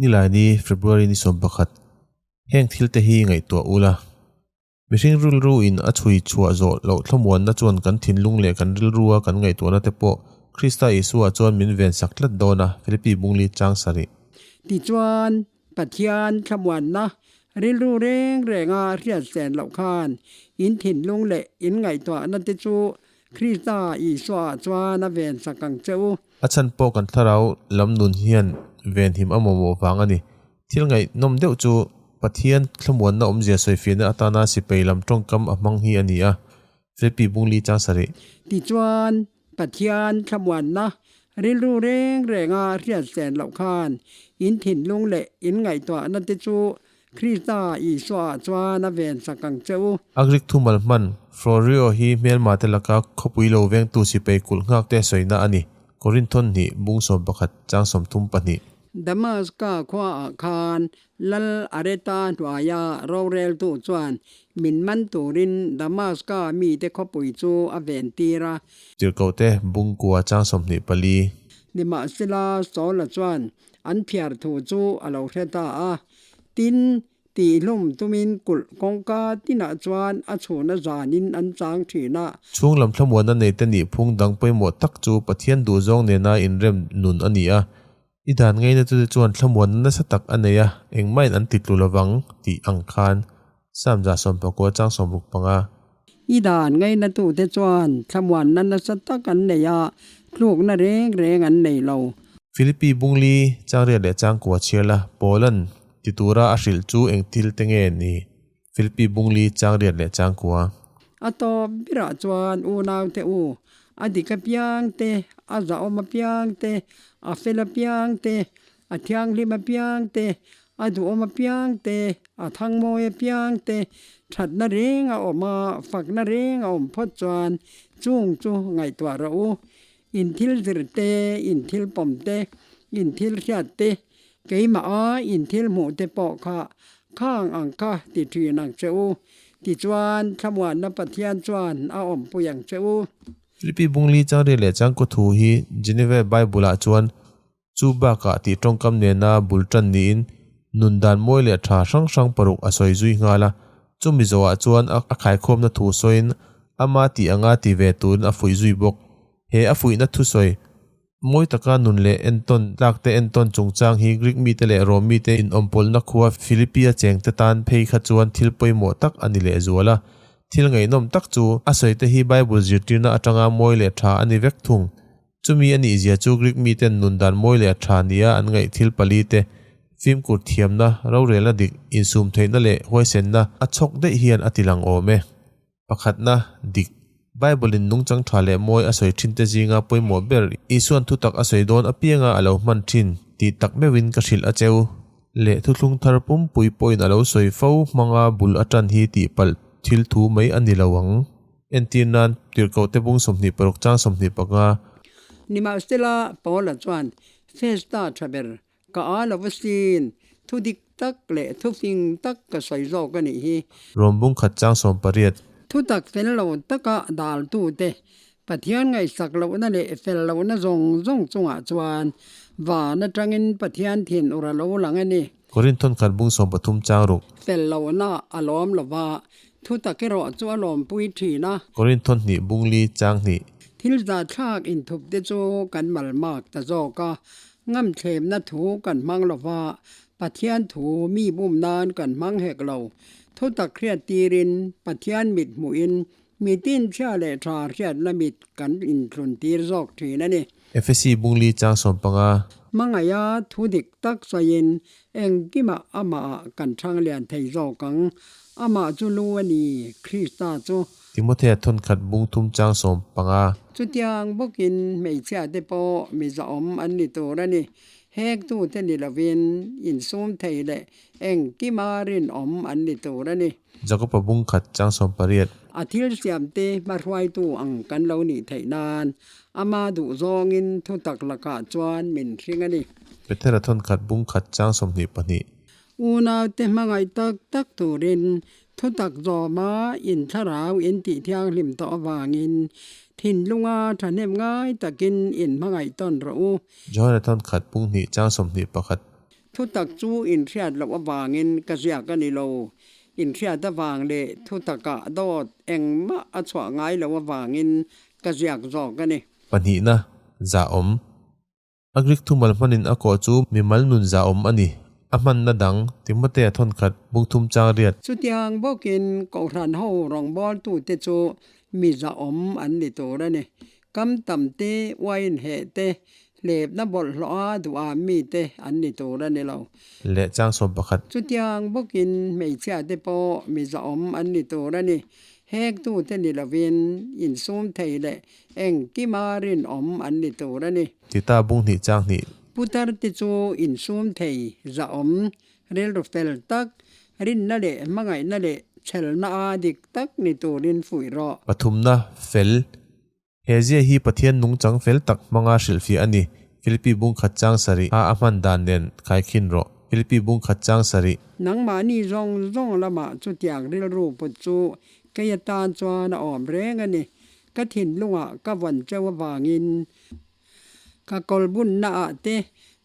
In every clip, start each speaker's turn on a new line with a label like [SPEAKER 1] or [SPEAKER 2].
[SPEAKER 1] Nilaini, February ni 11, Heng thil te hi ngaihtuah ula. Mihring rilru in a chhui chhuah zawh loh thlamuanna chuan kan thinlung leh kan rilrua kan ngaihtuahna te pawh Krista Isua chuan min ven sak tlat dawn a, Philippi Bungli chang sarih.
[SPEAKER 2] Tichuan, Pathian thlamuanna rilru reng renga hriat sen loh khan in thinlung leh in ngaihtuahna te chu Krista Isua chuan a ven sak ang che u.
[SPEAKER 1] A chhan pawh kan thlarau lam nun hian venhim a mamawh vang a ni. Thil ngaihnawm deuh chu Pathian thlamuanna awmzia sawifiahna atana sipai lam tawngkam a hmang hi a ni a, Philippi Bungli chang sarih.
[SPEAKER 2] Tichuan, Pathian thlamuanna rilru reng renga hriat sen loh khan in thinlung leh in ngaihtuahna te chu Krista Isua chuan a ven sak ang che u.
[SPEAKER 1] A Greek thumal hman, Phrorio hi hmelma te laka khawpui lo vengtu sipai kulh nghak te sawina a ni, Korinthon hnih, bung 11, chang 32.
[SPEAKER 2] Damaska khuaah khan Lal Areta hnuaia roreltu chuan min man turin Damaska mite khawpui chu a ventir a.
[SPEAKER 1] Tirhkohte bungkua chang 24.
[SPEAKER 2] Nimahsela Saula chuan an phiar thu chu a lo hre ta a, tin, tihhlum tumin kulh kawngka tinah chuan a chhuna zanin an chang thin a.
[SPEAKER 1] Chhung lam thlamuanna neite nih phung dang pawimawh tak chu Pathian duhzawng nena inrem nun a ni a. I dan ngaina tute chuan thlamuanna nasa tak a nei a, engmahin an ti tlu lovang tih ang khan Psalm 19 chang 65.
[SPEAKER 2] I dan ngaina tute chuan thlamuanna nasa tak an nei a, tlukna reng reng an nei lo.
[SPEAKER 1] Philippi Bungli chang riat leh chang kua chhiar la, Paula'n ti tura a hrilh chu eng thil te nge ni? Philippi Bungli chang riat leh chang kua.
[SPEAKER 2] A tawp berah chuan unaute u, a dik apiang te, a zahawm apiang te, a fel apiang te, a thianghlim apiang te, a duhawm apiang te, a thangmawi apiang te, thatna reng a awm a, fakna reng a awm phawt chuan chung chu ngaihtuah rawh u. In thil zir te, in thil pawm te, in thil hriat te, Keimah a in thil hmuh te pawh kha khang ang kha ti thin ang che u. Tichuan, thlamuanna Pathian chuan a awmpui ang che u.
[SPEAKER 1] Philippi Bungli Changriat leh Changkaw thu hi Geneva Bible-ah chuan chu bakah tih tawngkam nena bul tan niin nun dan mawi leh tha hrang hrang paruk a sawi zui nghal a. Chumi zawhah chuan a khaikhawmna thu sawiin ama tih anga ti ve turin a fuih zui bawk. He a fuihna thusawi Mawi taka nun leh entawn tlak te entawn chungchang hi Greek mite leh Rom mite inawmpawlna khua Philippia chengte tan phei kha chuan thil pawimawh tak a ni lehzual a. Thil ngaihnawm tak chu a sawi te hi Bible zirtirna atanga mawi leh tha a ni vek thung. Chumi a nihzia chu Greek miten nun dan mawi leh tha nia an ngaih thil pali te, fimkhur thiamna, rorelna dik, insum theihna leh huaisenna a chhawk daih hian a tilang awm e. Pakhatna, dik. Bible-in nungchang tha leh mawi a sawi thin te zinga pawimawh ber Isua'n thutak a sawi dawn apianga a lo hman thin tih tak meuhin ka hrilh a cheu. Leh thuthlung thar pumpui pawhin a lo sawi fo hmanga bul a tan hi tih palh thil thu mai a ni lo ang. Entir nan, Tirhkohte bung 26 chang 25.
[SPEAKER 2] Nimahsela, Paula chuan Festa tha ber Ka a lo va sin, thu dik tak leh thu fing tak ka sawi zawk a nih hi.
[SPEAKER 1] Rawm bung khat chang 18.
[SPEAKER 2] Thu tak fel lo taka daltute Pathian ngaihsak lohna leh fel lohna zawng zawng chungah chuan van atangin Pathian thin ur a lo lang a ni.
[SPEAKER 1] Korinthon khat bung 13 chang ruk.
[SPEAKER 2] Fel lohna a lawm lo va, thu tak erawh chu a lawmpui thin a.
[SPEAKER 1] Korinthon hnih bung li chang hnih.
[SPEAKER 2] Thil zahthlak inthup te chu kan malmak ta zawk a, Ngamthlemna thu kan hmang lo va, Pathian thu mi bum nan kan hmang hek lo. Thutak hriat tirin, Pathian mit hmuhin mitin chhia leh tha hriatna mit kan inthlun tir zawk thin a ni.
[SPEAKER 1] Efesi Bungli chang 15.
[SPEAKER 2] Hmangaih a thu dik tak sawiin engkimah amahah kan thang lian thei zawk ang. Amah chu lu a ni, Krista chu.
[SPEAKER 1] Timothea thawn khat bung thum chang 15.
[SPEAKER 2] Chutiang bawkin hmeichhia te pawh mi zahawm an ni tur a ni. Hektute ni lovin insum thei leh engkima rinawm an ni tur a ni.
[SPEAKER 1] Jakoba bung khat chang 18.
[SPEAKER 2] A thil siamte hmahruaitu ang kan lo nih theih nan ama duh zawngin thutak lakah chuan min hring a ni.
[SPEAKER 1] Petera thawn khat bung khat chang 22.
[SPEAKER 2] Unaute hmangaih tak tak turin thutak zawma in thlarau in tih thianghlim tawh avangin thinlunga thahnem ngai takin in hmangaih tawn rawh u.
[SPEAKER 1] Jonathan khat pung hnih chang 21.
[SPEAKER 2] Thutak chu inhriat loh avangin ka ziak a ni lo. Inhriat avang leh thutakah dawt engmah a chhuah ngai loh avangin ka ziak zawk a ni.
[SPEAKER 1] Pahnihna, zahawm. A Greek thumal hmanin a kawh chu mimal nun zahawm a ni. A hmanna dang, Timothea thawnkhat, bung thum chang riat.
[SPEAKER 2] Chutiang bawkin Kohhran ho rawngbawltute chu mi zahawm an ni tur a ni. Kam tam te, uain heh te, hlepna bawlhhlawha duham mite an ni tur a ni lo.
[SPEAKER 1] Leh chang 11.
[SPEAKER 2] Chutiang bawkin hmeichhiate pawh mi zahawm an ni tur a ni. Hektute ni lovin insum thei leh Engkima rinawm an ni tur a ni.
[SPEAKER 1] Tita bung hnih chang hnih.
[SPEAKER 2] Putar te chu insum thei, zahawm, rilru fel tak, rinna leh hmangaihna leh chhelna a dik tak ni turin fuih rawh.
[SPEAKER 1] Pathumna, fel. He zia hi Pathian nungchang fel tak hmanga hrilhfiah a ni. Philippi bung khat chang sarih a a hman dan nen khaikhin rawh. Philippi bung khat chang sarih.
[SPEAKER 2] Nangmahni zawng zawng lamah chutiang rilru put chu kei atan chuan a awm reng a ni. Ka thinlungah ka vawn cheu avangin ka kawlbunnaah te,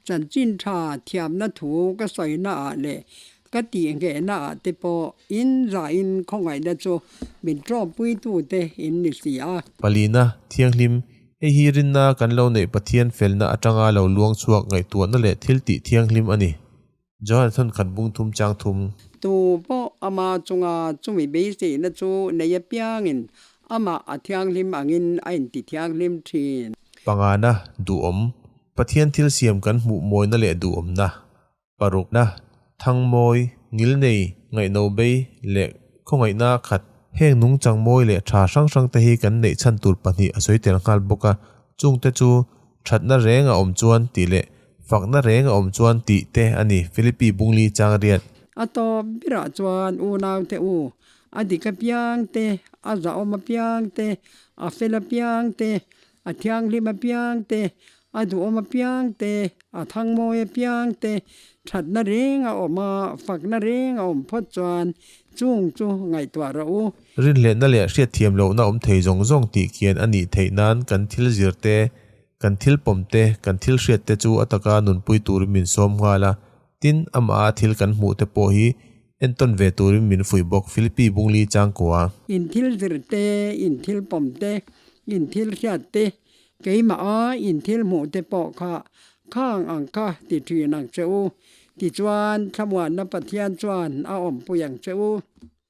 [SPEAKER 2] chanchin tha thiamna thu ka sawinaah leh ka tihnghehnaah te pawh in zahin khawngaihna chu min tawmpuitute in ni si a.
[SPEAKER 1] Palina, Thianghlim, hei hi rinna kan lo neih Pathian felna atanga lo luang chhuak ngaihtuahna leh thil tih thianghlim a ni. Johan thawnkhat bung thum chang thum.
[SPEAKER 2] Tu pawh ama chunga chumi beiseihna chu nei apiangin amah a thianghlim angin a inti thianghlim thin.
[SPEAKER 1] Pangana, duhawm, Pathian thil siam kan hmuh mawina leh duhawmna. Parukna, thangmawi, ngilnei, ngaihnobei leh khawngaihna khat. Heng nungchang mawi leh tha hrang hrang te hi kan neih chhan tur pahnih a sawi tel nghal bawk a, chungte chu Thatna reng a awm chuan tih leh fakna reng a awm chuan tih te a ni, Philippi Bungli chang riat.
[SPEAKER 2] A tawp berah chuan unaute u, a dik apiang te, a zahawm apiang te, a fel apiang te, a thianghlim apiang te, a duhawm apiang te, a thangmawi apiang te, thatna reng a awm a, fakna reng a awm phawt chuan chung chu ngaihtuah rawh u.
[SPEAKER 1] Rinhlehna leh hriatthiam lohna awm thei zawng zawng tih khian a nih theih nan kan thil zir te, kan thil pawm te, kan thil hriat te chu a taka nunpui turin min sawm nghal a, tin, amaha thil kan hmuh te pawh hi entawn ve turin min fuih bawk, Philippi Bungli Changkua.
[SPEAKER 2] In thil zir te, in thil pawm te, in thil hriat te, keimah a in thil hmuh te pawh kha khang ang kha ti thin ang che u. Tichuan, Thlamuanna Pathian chuan a awmpui ang che u.